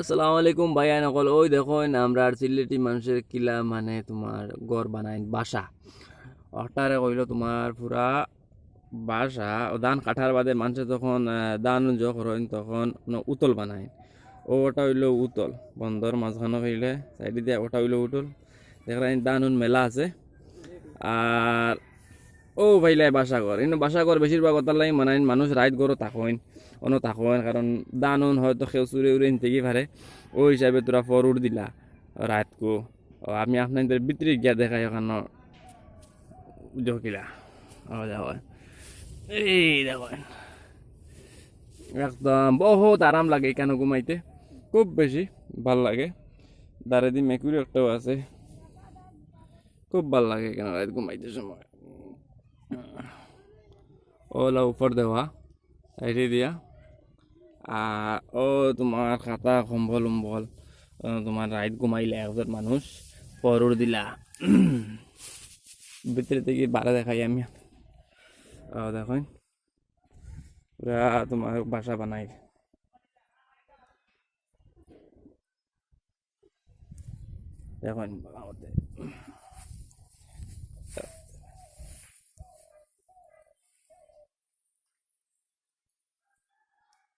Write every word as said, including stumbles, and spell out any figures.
আসসালামু আলাইকুম ভাইয়াইন অকল। ওই দেখইন, আমরার সিলেটি মানষে কিলা মানে তুমার ঘর বানাইন, বাসা। অটারে কইলো তুমার পুরা বাসা। ও ধান কাটার বাদে মানষে যখন, আহ, ধান জো করইন তখন ন উতল বানাইন। ও ওটা অইলো উতল, বন্দর মাঝখানো অইলে সাইডে দিয়া ওটা অইলো উতল। দেখরা ইন ধান উন মেলা আছে। আর ও ভাইলাই বাসা ঘর, ইনো বাসা ঘর বেশিরভাগ অতার লাগি বানাইন, মানুষ রাইত ঘরো থাকইন, অনো থাকইন, কারণ ধান উন হয়তো কেউ চুরে উরে নিতে কি পারে, ও হিসাবে তোরা ফরুর দিলা রাইতকু। ও, আমি আপনাদের ভিতরে গিয়া দেখাই ওখানো জকিলা। ও দেখো, এই দেখো, একদম বহুত আরাম লাগে এখানো ঘুমাইতে, খুব বেশি ভালা লাগে। দারেদি মেকুরি একটাও আছে, খুব ভালা লাগে এখানো রাইত ঘুমাইতে সময়। ওলা উপর দেওয়া সাইডে দিয়া। আর ও তুমার খাতা কম্বল উম্বল, ও তুমার রাইত ঘুমাইলা একজন মানুষ ফরুর দিলা। ভিতরে থাকি বারে দেখাই আমি। ও দেখইন, পুরা তুমার বাসা বানাই। দেখইন,